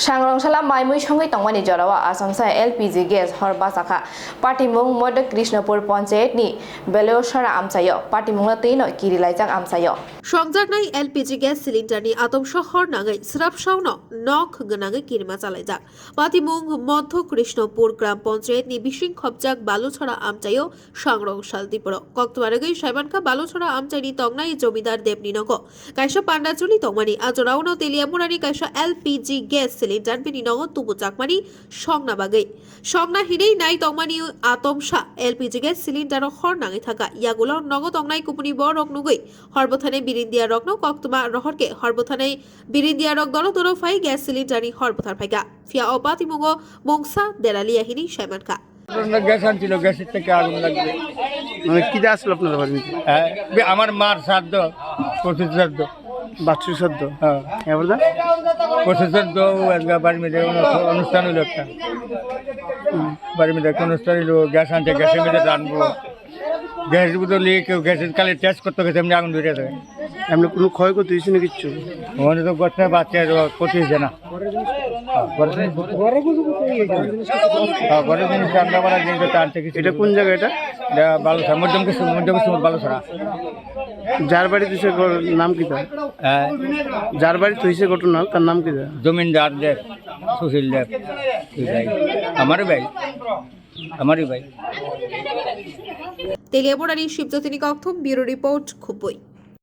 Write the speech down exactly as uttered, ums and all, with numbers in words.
Sangrongsala mai mui songwi tongmani jorao achomsa L P G gas hor bachakha. Patimung Modok Krishnapur Panchayat ni Beleosora amchaio. Patimungno twino kirilaijak amchaio. Songjaknai L P G gas cylinder ni atomsa hor nangwi srapsauno nok gwnangwi kirima chalaijak. Patimung Modho Krishnapur Gram Panchayat ni bising khopjak Baluchara amchaio Sangrong sal Tripura. Koktwma rwgwi saimankha Baluchara amchaini tongnai Jomidar Debni nogo kaisa panda choli tongmani. A jorao no Teliamurani kaisa L P G gas cylinder bini nogo tubujakmani songna bagwi. Songna hinwi nai tongmani atomsa L P G gas cylinder o hor nangwi thangkha. Yagulo nogo tongnai kupuni borok nugwi hor bwthanai birindia rokno koktwma rohorkhe hor bwthanai birindia rok doro doro phai gas cylinder ni hor bwthar phaikha. Phiya o patimungo mungsa deraliya hinwi saimankha. ঘটনা গ্যাস আনছিল, গ্যাসের থেকে আগুন লাগবে। মানে কি দিয়ে আসলো আপনার বাড়িতে? হ্যাঁ, বে-, আমার মার শ্রাদ্ধ, পঁচিশ শ্রাদ্ধ। বাৎসরিক শ্রাদ্ধ? হ্যাঁ। এবার দা? পঁচিশ শ্রাদ্ধ, ও আজকে বাড়ির মধ্যে অনু-, অনুষ্ঠান হইলো একটা। হুম। বাড়ির মধ্যে একটা অনুষ্ঠান হইলো, গ্যাস আনছে, গ্যাসের মধ্যে রানবো। গ্যাস বুঝলি কেউ গ্যাসের কালে টেস্ট করতে গেছে, এমনি আগুন ধরে যায়। এমনি কোনো ক্ষয়ক্ষতি হয়েছে না কিচ্ছু? ওখানে তো গছটা বাচ্চা ক্ষতি হয়েছে না। হ্যাঁ, ঘরের জিনিস, হ্যাঁ, ঘরের জিনিস রান্না করার জিনিস তো আনতে কিছু এটা নেই। কোন জায়গা এটা? এটা বালুছড়া, মধ্যম কিছু, মধ্যম কিছু বালুছড়া। যার বাড়িত হইছে ঘ-, নাম কিতা? হ্যাঁ। যার বাড়িত হইছে ঘটনা, তার নাম কিতা? জমিদার দেব, সুশীল দেব, দুই ভাই। আমারই ভাই, আমারই ভাই। Teliamurani Shibjyotini Kokthum, Bureau Report, Khupui.